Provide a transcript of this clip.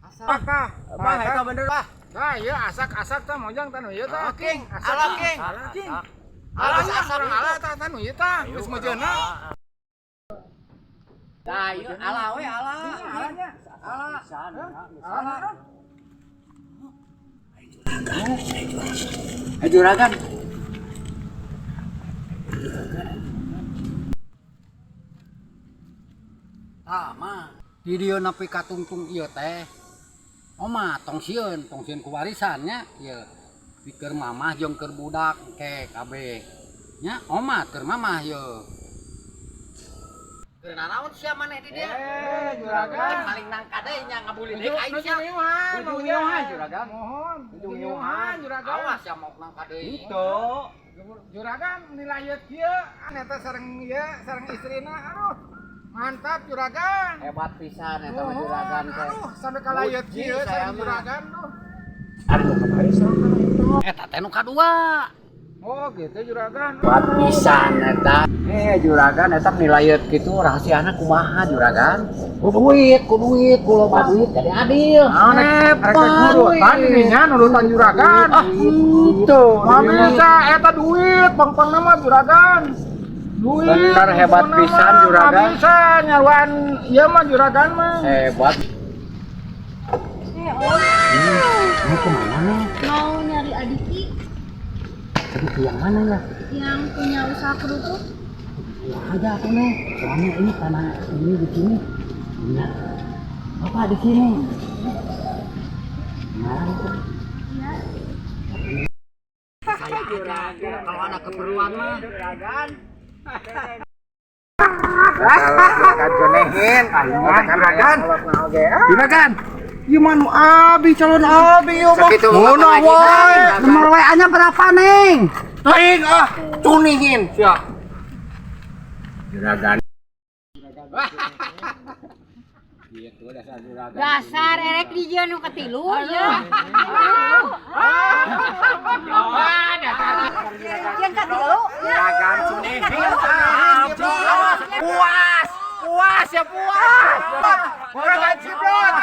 Asak tah. Bah, eta bener, bah. Tah, ieu asak-asak tah mojang tah nu ieu tah. King, Asak. ala king. King. Ala Ala asak urang ala tah tah nu ieu tah. Geus mejeuna. Tah, ieu ala we ala. Alanya. Ala. Ala. Eh, juragan. Tah, mah. Di dieu nepi ka tungtung ieu teh. Oma tong sieun ku warisannya ieu. Pikir mamah jeung keur budak engke kabeh. Nya oma keur mamah ieu. Keur nanaon sia maneh di dieu? Eh, juragan. Paling nangka deui nya ngabuli deui ka aing Nuju sia. ngiuhan, Nuju ngiuhan, juragan. Mohon, nuju ngiuhan juragan. Awas ya mau nangka deui. Itu. Juragan nilayet kieu, eta sareng ieu, sareng istrina. Aduh. Mantap juragan. Hebat pisan eta mah Mohon, juragan teh. aduh, sampai kalayet Muji kieu saya sareng mah. juragan tuh. Eta teh nu kadua. Oh, gitu juragan. Hebat pisan eta. Eh juragan eta nilayet kitu rahasiana kumaha juragan? Ku duit, ku loba duit jadi adil. Ah, rek rek nurutan ininya nurutan juragan. Ah, itu. Mah bisa eta duit, pang-pang nama juragan. Duit. Bener, hebat pang-pang pisan, nama. juragan. Mah bisa nyaruan ieu mah juragan mah. Hebat. Eh, Om, Mau kemana nih? mau nyari Adiki Aduh, yang mana ya? yang punya usaha kerupuk. Ya aja aku nih. Soalnya ini tanah ini di sini. Iya. Bapak di sini. Nah, itu. Iya. Saya aja. Kalau ada keperluan mah. Juragan. Juragan jonehin. Juragan. Juragan. Ieu mah nu abi calon abi ieu mah. Sakitu Ngono wae. Nomor WA-nya berapa, Neng? Teuing ah, cunihin sia. Juragan. Gitu dasar juragan. Dasar erek di dia nu katilu ya. Yang katilu. Juragan cunihin. Puas, puas ya puas. Juragan ciblot.